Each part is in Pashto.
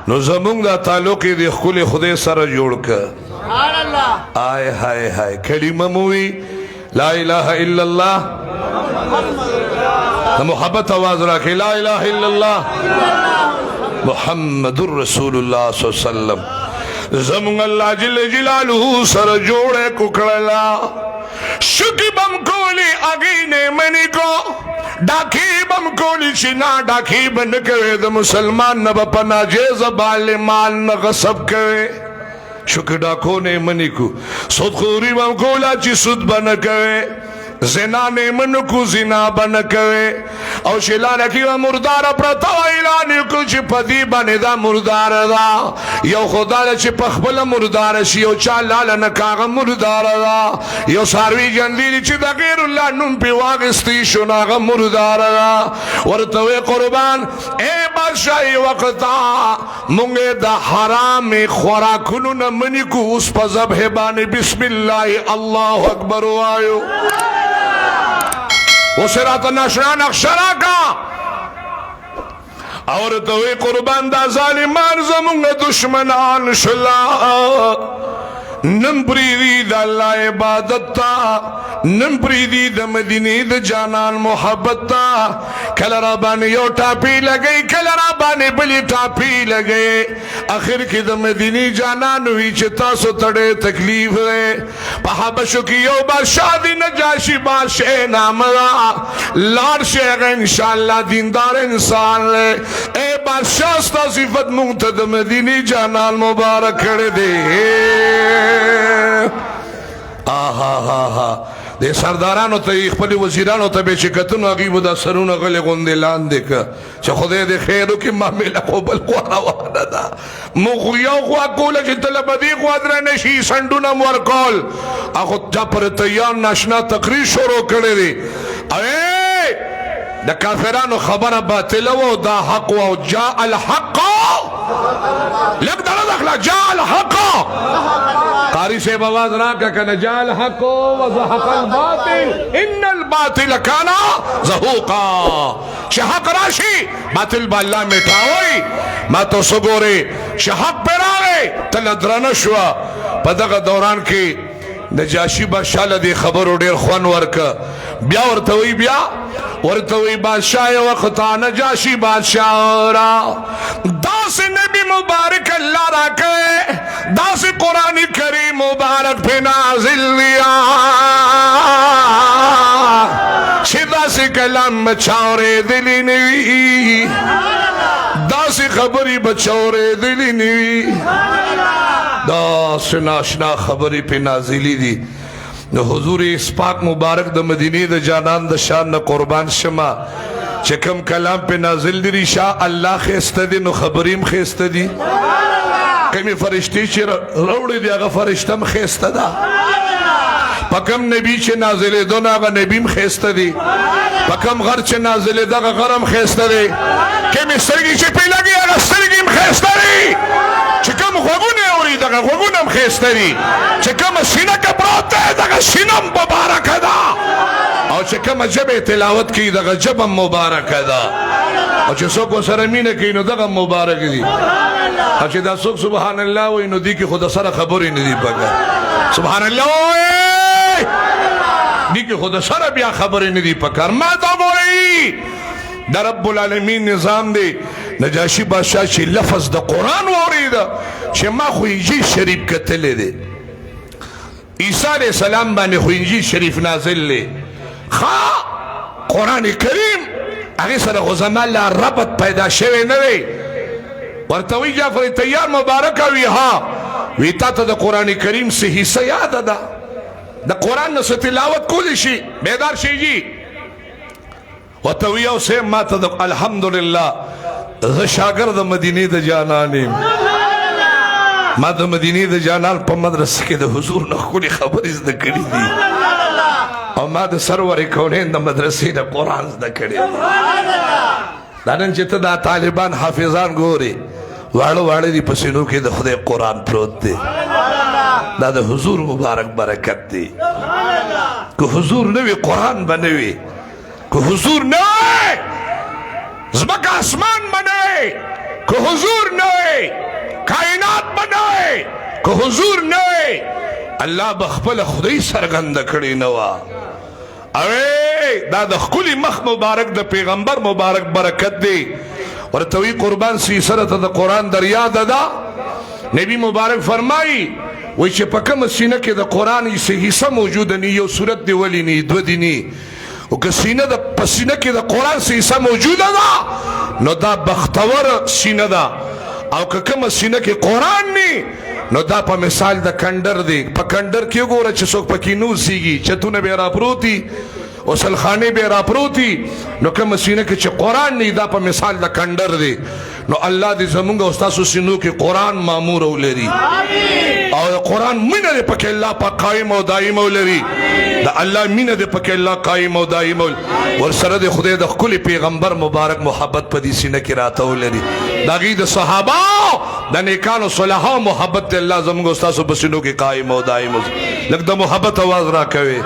نو زمونږ دا تعلق دې خپل خدای سره جوړ ک. سبحان الله. آی ہائے ہائے، کلمه موي لا اله الا الله. د محبت आवाज راکې، لا اله الا الله محمد رسول الله صلی الله علیه وسلم. زمونږ الله جل جلاله سره جوړه کوکړلا. شکی بم کولی اگی نه منی کو، ډاکی بم کولی چې نا ډاکی بن کوي، د مسلمان نه په ناجیز بال مال نه غصب کوي. شکر ډاکو نه منی کو، سودخوري بم کولا چې سود بن کوي، زنا نه من کو، زنا بن کوي. او شلان کی مردار پرتا اعلان کو چې پدی باندې دا مردار دا، یو خدا چې په خپل مردار شي او چا لال نه کاغه مردار دا، یو ساروی جندی چې د غیر الله نوم په واغستی شو ناغه مردار دا. ورته وی قربان اے بادشاہ وقتا، مونږ د حرام خوراکونو نه منی کو، اوس په ذبح باندې بسم الله الله اکبر وایو. اوس راته ناشنا نقشه راکا. اور ته وی قربان، دا ظالمان زمونږ دشمنان شلا، نم پریدي د الله عبادت تا، نم پریدي د مدینه د جانان محبت تا. کله را باندې یو ټاپی لګی، کله را باندې بلی ټاپی لګی. اخر کې د مدینه جانان وی چې تاسو تړې تکلیف دی. په حبشو کې یو بادشاہ دی، نجاشی بادشاہ نام را لار شیخ، انشاءاللہ دیندار انسان لے. اے بادشاہ، ستا صفت مونږ ته د مدینه جانان مبارک کړی دی. آها ها ها، د سردارانو ته، خپل وزیرانو ته به چې کتنو، هغوی به دا سرونه غلې غوندې لاندې که چې خدای دې خیر وکړي، معامله خو بل خوا روانه ده. موږ خو یو خوا کوله چې ته له بدې خوا درنه شي، سنډونه مو ورکول. هغه جعفر طیار ناشنا تقریر شروع کړی دی. او د کافرانو خبره باطله وه او دا حق وه. او جاء الحق، لږ دړه دخله، جاء الحق. قاری صاحب آواز راکا کنه، جاء الحق وزهق الباطل ان الباطل کان زهوقا. چې حق راشي باطل به الله میټاوي. ما ته وګورئ چې حق پر راغی، تله درنه شوه. په دغه دوران کې نجاشی بادشاہ له دې خبرو ډېر خوند ورکه. بیا ورته وی، بیا ورته وی بادشاہ وخت نجاشی بادشاہ را، داس نبی مبارک الله راکړي، داس قران کریم مبارک په نازل لیا چې داس کلام بچاورې دلی نوی، داس خبرې بچاورې دلی نوی، دا سناشنا خبرې په نازلی دي. نو حضور پاک مبارک د مدینه د جانان د شان نه قربان شمه، چې کم کلام په نازل دي، شاه الله خسته دي، نو خبریم خسته دي. کمی فرشتي چې راوړي دي، هغه فرشتم خسته ده. پکم نبی چې نازلې دونه، هغه نبیم خسته دي. پکم غر چې نازلې، دغه غرم خسته دي. کمی سترګې چې پې لګي، هغه سترګې هم خسته دي. چې کوم غوږونه اوري، دغه غوږونه هم ښایسته دي. چې کومه سینه کې پروت دی، دغه سینه هم مبارکه ده. او چې کومه ژبه تلاوت کوي، دغه ژبه هم مبارکه ده. او چې څوک ورسره مینه کوي، نو دغه مبارک دي. او چې دا څوک سبحان الله وایي، نو دې کې خو د سره خبرې نه دي پکار. سبحان الله وایي، دې کې خو د سره بیا خبرې نه دي پکار. ما ته ګورئ، د رب العالمین نظام دی. نجاشی بادشاہ چې لفظ د قرآن واورید، چې ما خو انجیل شریف کتلې دی، عیسی علیہ السلام باندې خو انجیل شریف نازل دی، خا قرآن کریم هغه سره خو زما لا ربط پیدا شوی نه دی. ورته وی جعفر طیار مبارک، وی ها، وی تا ته د قرآن کریم څه حصه یاد ده؟ د قرآن نه څه تلاوت کولی شي؟ بیدار شي جی. ورته وی او سه ما ته د الحمدلله زه شاګرد د مدینه د جانان یم. ما د مدینه د جانان په مدرسه کې د حضور نه ښکلې خبرې زده کړې دي، او ما د سرور کونین د مدرسې د قرآن زده کړې. دا نن چې ته دا طالبان حافظان ګورې، واړه واړه دي، په سینو کې د خدای قرآن پروت دی. دا د حضور مبارک برکت دی. که حضور نه وي، قرآن به نه وي. که حضور نه وي، ځمکه اسمان به نه وي. که حضور نه وي حضور نه وي، الله به خپل خدای څرګنده کړې نه وه. اوی دا د ښکلي مخ مبارک د پیغمبر مبارک برکت دی. ورته وی قربان سی سره ته د قرآن در یاد ده. نبی مبارک فرمایي وای چې په کومه سینه کې د قرآن څه حصه موجوده نی، یو سورت دی ولي نی، دوه دی نی، او که سینه د په سینه کې د قرآن څه حصه موجوده ده نو دا بختور سینه ده، او که کومه سینه کې قرآن نی نو دا په مثال د کندر دی. په کندر کې وګوره چې څوک پکې نه اوسېږي، چتونه به راپروتي، غسلخانې به راپروتي، نو کومه سینه کې چې قرآن نه، دا په مثال د کندر دی. نو الله دې زمونږ او ستاسو سینو کې قرآن مامور ولري، او د قرآن مینه دې پکې الله پاک قایم او دایم ولري. د الله مینه دې پکې الله قایم او دایم ورسره د خدای د ښکلي پیغمبر مبارک محبت په دې سینه کې راته ولري. د هغې د صحابه د نیکانو صلحاو محبت دې الله زمونږ او ستاسو په سینو کې قایم او دایم. لږ د محبت اواز راکوي.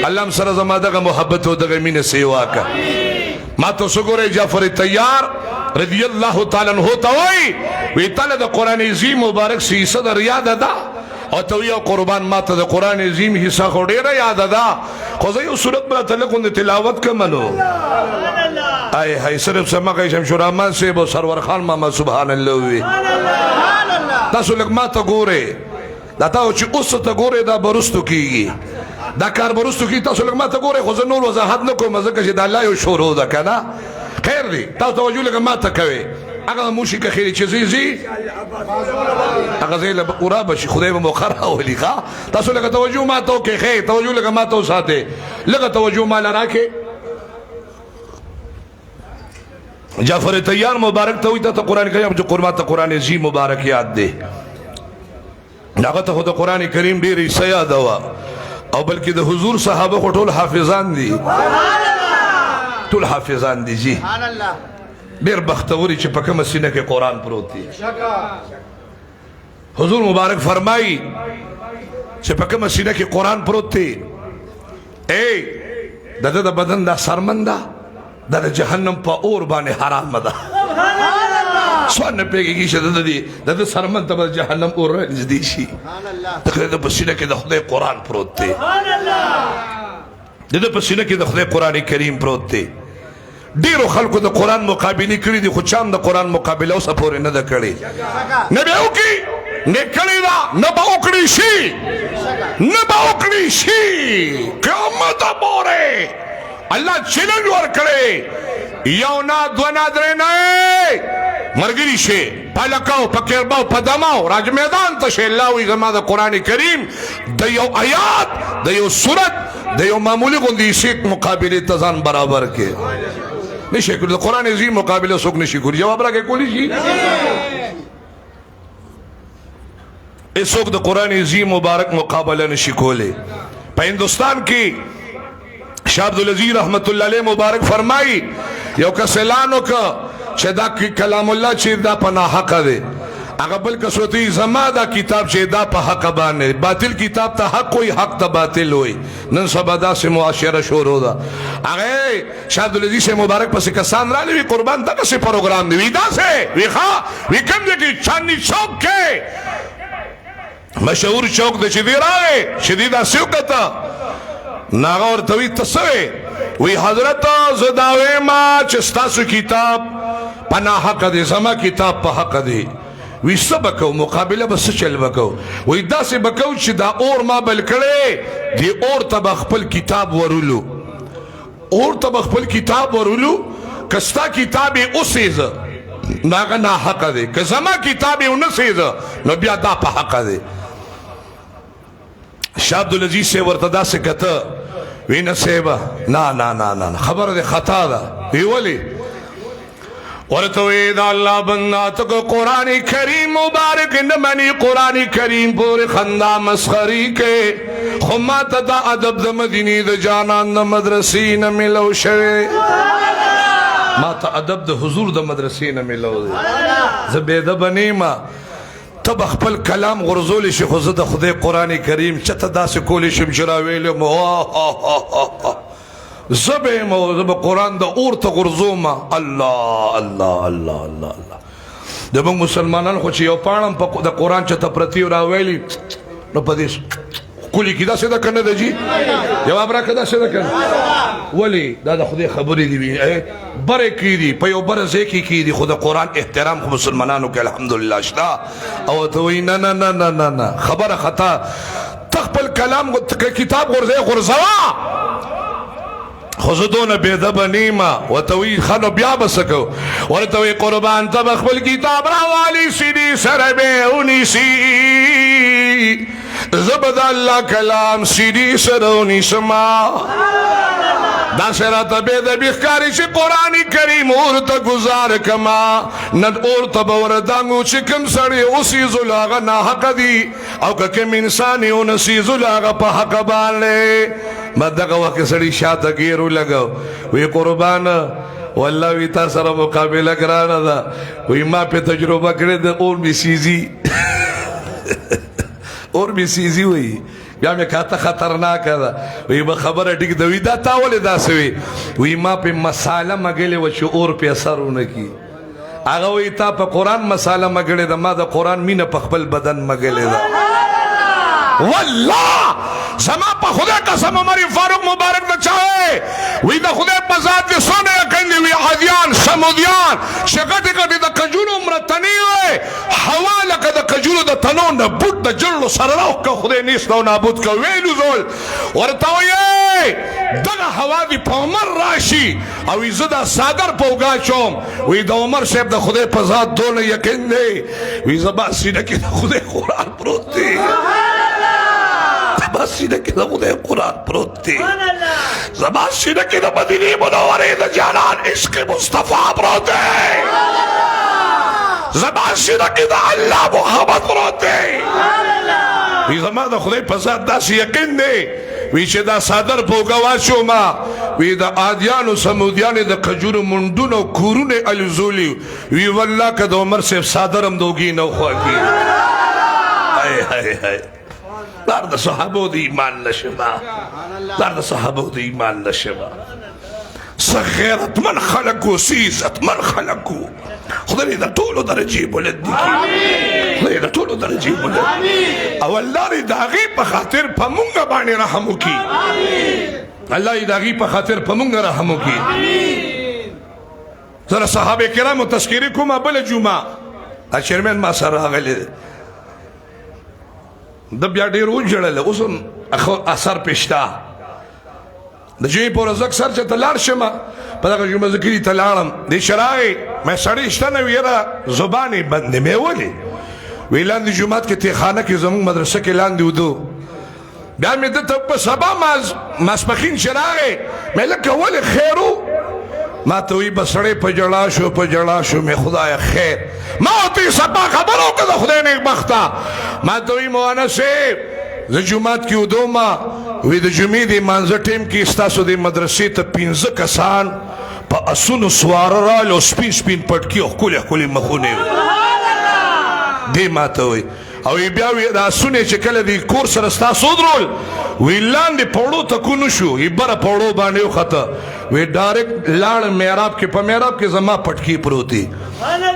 الله هم سره زما دغه محبت او دغه مینه سیوا که. ما ته وګورئ، جعفر طیار رضی الله تعالی عنہ ته وایي، وی تاله د قرآن عظیم مبارک څه حصه در یاده ده؟ او ته وایي قربان ما ته د قرآن عظیم حصه خو ډېره یاده ده، خو زه یو سورت به راته لږ غوندې تلاوت کړم. نو آی هاي، صرف سمغه شمس الرحمن صاحب او سرور خان ماما سبحان الله وي. تاسو لږ ما ته ګورئ، دا تاسو چې اوس ته ګورئ دا برستو کیږي، دا کار برستو کیږي. تاسو لږ ما ته ګورئ، خو زه نور وضاحت نه کوم ځکه چې دا الله یو شروع ده که نه. خیر دی، تاسو توجه لږه ما ته کوئ. هغه موشي که خیرې چې ځي ځي هغه ځای له ورا به شي، خدای به مو ښه راولي. ښه، تاسو لږه توجه ما ته وکړئ. ښه، توجه لږه ما ته وساتئ، لږه توجه ما له راکړئ. جعفر طیار مبارک ته وایي ته قرآن کریم چې قربان ته قرآن عظیم مبارک یاد دی. هغه ته خو د قرآن کریم ډېر حصه یاده وه، او بلکې د حضور صحابه خو ټول حافظان دي، ټول حافظان دي جی. ډېر بختوري چې په کومه سینه کې قرآن پروت دی. حضور مبارک فرمایي چې په کومه سینه کې قرآن پروت دی، ای د ده د بدن دا سرمن ده، دا د جهنم په اور باندې حرام ده. سوال نه پوهېږي چې د ده سرمن ته به جهنم اور نږدې شي. د ده په سینه کې د خدای قرآن پروت دی، د ده په سینه کې د خدای قرآن کریم پروت دی. ډیرو خلکو د قرآن مقابلې کړې دي، خو چا هم د قرآن مقابله اوسه پورې نه ده کړې. نه به وکړي، نه کړې ده، نه به وکړي شي، نه به وکړي شي قیامته پورې. الله چیلنج ورکړی، یو نه دوه نه درې نه، مرګري شي په لکاو په کرباو په دماو راج میدان ته شي. الله وایي زما د قرآن کریم د یو آیات د یو سورت د یو معمولي غوندې حصې مقابلې ته ځان برابر کړي. نشي کولی د قرآن عظیم مقابله څوک نشي کولی. جواب راکړئ، کولی شي هیڅوک د قرآن عظیم مبارک مقابله نشي کولی؟ په هندوستان کې شاه عبدالعزیز رحمت الله علیه مبارک فرمایي یو کس اعلان وکړ چې دا کلام الله چې دا په ناحقه دی، هغه بل کس ورته زما دا کتاب چې دا په حق باندې، باطل کتاب ته حق وي، حق ته باطل وي. نن سبا داسې معاشره شروع ده. هغه شاه عبدالعزیز صاحب مبارک پسې کسان راغلي، وي قربان دغسې پروګرام دی، وي داسې، وي ښه، وي کوم ځای کې؟ چاندني چوک کې، مشهور چوک دی. چې دی راغی، چې دی داسې وکته، نو هغه ورته وي ته څه وې؟ وی حضرت زه دا وایم چې ستاسو کتاب په ناحقه دی، زما کتاب په حق دی. وی څه به کوو، مقابله به څه چل به کوو؟ وی داسې به کوو چې دا اور ما بل کړی دې اور ته به خپل کتاب ورولو، اور ته به خپل کتاب ورولو. که ستا کتاب یې وسېزه نو هغه ناحقه دی، که زما کتاب یې ونه سېزه نو بیا دا په حقه دی. شاه عبدالعزیز صاحب ورته داسې کته، وی نه صاحبه، نه نه نه نه، خبره دې خطا ده. وی ولې؟ ورته وی دا الله بنده ته که قرآن کریم مبارک نه مني، قرآن کریم پورې خندا مسخري کوي، خو ما ته دا ادب د مدینې د جانان د مدرسې نه میلو شوی، ما ته ادب د حضور د مدرسې نه میلو دی. زه بې ادبه نه یم. ته به خپل کلام غورځولی شي، خو زه د خدای قرآن کریم چته داسې کولی شم چې راویلم زه به یم او زه به قرآن د اور ته غورځوم. الله الله الله الله الله. د موږ مسلمانانو خو چې یو پاڼه په د قرآن چته پرتی راویلي نو په دې ښکلي کې داسې ده که نه ده جي؟ جواب راکړه، داسې ده که نه؟ ولې دا د خدای خبرې دي، بره کې دي، په یو بره ځای کې کې دي، خو د قرآن احترام خو مسلمانانو کې الحمدلله شته. او ته وایي نه نه نه نه نه نه، خبره خطا، ته خپل کلام کتاب غورځوې، غورځوه، خو زه دونه بې ادبه نه یم. ورته وایي ښه نو بیا به څه کوو؟ ورته وایي قربان، ته به خپل کتاب راوالي، سینې سره به یې ونیسي، زه به د الله کلام سینې سره ونیسم. داسې راته بې ادبي ښکاري چې قرآن کریم اور ته ګزار کما، نن اور ته به وردانګو چې کوم سړی وسیځولو هغه ناحقه دي، او که کوم انسان یې ونه سیځولو هغه په حقه باندې. ما دغه وخت کې سړي شاته ګیر ولګاو، وی قربان والله، وی تا سره مقابله ګرانه ده، وی ما په تجربه کړې ده، اور می سیزي، اور می سیزي. وی بیا مې کاته خطرناک ده. وی به خبره ټیک ده. وی دا تا ولې داسې وی؟ وی ما په مساله مګلې و چې اور په اثر ونه کی. هغه وی تا په قرآن مساله مګلې ده، ما د قرآن مینه په خپل بدن مګلې ده. والله زما په خدای قسم، عمر فاروق مبارک د چاوي، وی د خدای په ذات دې سونه یقین دی، وی عادیان سمودیان چې غټې غټې د کجورو مرتنی وي، هوا لکه د کجورو د تنو نه بوټ د جړلو سره راوکه، خدای نیست او نابود که ویلو زول ورته وایي دغه هوا دې په عمر راشي او زه دا څادر په اوږه اچوم. وی د عمر صاحب د خدای په ذات دونه یقین دی، وی زما سینه کې د خدای قرآن پروت دی، زما سینه کې د خدای قرآن پروت دی، زما سینه کې د مدینې منورې د جانان عشق مصطفی پروت دی، زما سینه کې د الله محبت پروت دی. وی زما د خدای په ذات داسې یقین دی، وی چې دا څادر په اوږه واچوم، وی د عادیانو سمودیانو د کجورو منډونو کورونه الوزولي، وی والله که د عمر صاحب څادر هم د اوږې نه وخوا کېږي. های های های، دار د صحابو د ایمان نشما، دار د صحابو د ایمان نشما. څه غیرتمن خلک وو، څه عزتمن خلک وو. خدای دې د ټولو درجې بلندي کړي، خدای دې د ټولو درجې بلند، او الله دې د هغې په خاطر په مونږ باندې رحم وکړي، الله دې د هغې په خاطر په مونږ رحم وکړي. زه صحابه کرامو تذکرې کومه بله جمعه. دا چیرمن ما سره راغلی دی، د بیا ډېر وژړل، اوس هم اثر پې شته. د جمعې په ورځ اکثر چې ته لاړ شم په دغه جمعه زه کلي ته لاړم، دې چې راغی مې سړی شته نه، ویره زبان یې بند دی. مې ولې؟ وی لاندې جومات کې تیخانه کې زموږ مدرسه کې لاندې ودو. بیا مې ده ته په سبا ماسپښین چې راغی مې لکه ولې خیر و؟ ما ته وی بسړی په جړا شو، په جړا شو. مې خدای خیر، ما ورته سبا خبره وکړه د خدای نېکبخته. ما ته وی مولانا صاحب زه جومات کې ودو، ما وی د جمعې د مانځه ټیم کې ستاسو د مدرسې ته 5 کسان په اسونو سواره راغلل او سپین سپین پټکي او ښکلي ښکلي مخونه وو. دې ما ته وی او بیا وی دا اسونه چې کله د کور سره ستاسو ودرول، وی لاندې پوړو ته کو نه شو، یې بره پوړو باندې وخته، وی ډایرکټ لاړ محراب کې، په محراب کې زما پټکی پروت دی،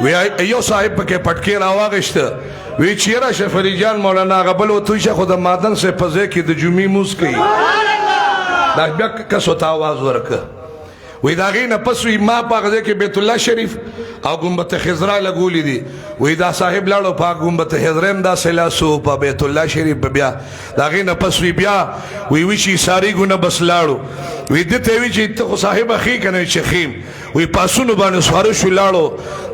وی یو صاحب پکې پټکی راواغېسته، وی چې یاره شفري جان مولانا هغه بل ورته وویل خو د مادن صاحب په ځای کې د جمعې لمونځ کوي. دا بیا کس ورته اواز ورکړه. وی د هغې نه پس وی ما په هغه ځای کې بیت الله شریف او ګنبد خضرا لګولي دي، وی دا صاحب لاړو په ګنبد خضرا هم داسې لاس و په بیت الله شریف. بیا د هغې نه پس وی بیا وی وی چې ساري ګونه بس لاړو، وی ده ته وی چې ته خو صاحب ښې که نه؟ چې ښیم. وی پاسونو باندې سواره شو لاړو،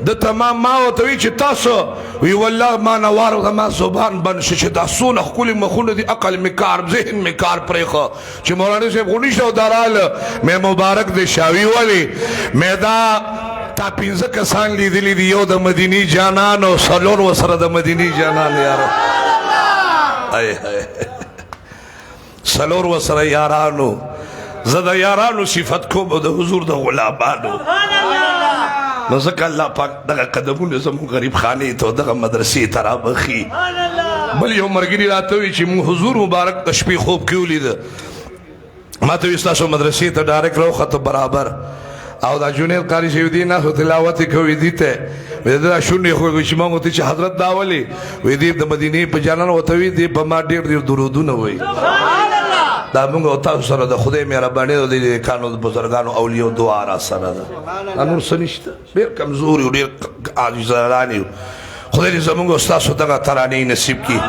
ده ته ما ورته وی چې تاسو، وی والله ما نه وار زما زبان بند شو چې دا څونه ښکلي مخونه دي، عقل مې کار ذهن مې کار پرېښه چې مولانا صاحب خو نشته او دا راله. مې مبارک دې شاوي، ولې؟ مې دا تا 5 کسان لیدلي دي، یو د مدینې جانان او څلور ورسره د مدینې جانان یارو، های های، څلور ورسره یارانو. زه د یارانو صفت کوم او د حضور د غلامانو. نو ځکه الله پاک دغه قدمونه زموږ غریب خانې ته او دغه مدرسې ته رابخښي. بل یو ملګري راته وویل چې موږ حضور مبارک د شپې خوب کې ولیده، ما ته ویل ستاسو مدرسې ته ډایرکټ راوخته برابر، او دا جنید قاري صاحب دی نه تلاوت کوي دي ته. وې دا شونډې خو چې موږ ته چې حضرت دا ولي وې دې د مدینه په جانان وته وی دې په ما ډېر ډېر درودونه وای. دا موږ او تاسو سره د خدای مهرباني او د کانو د بزرګانو اولیاء دعا را سره ده. نور څه نشته، ډېر کمزوري او ډېر عاجزان یو. خدای دې زموږ او تاسو دغه ترانې نصیب کړي.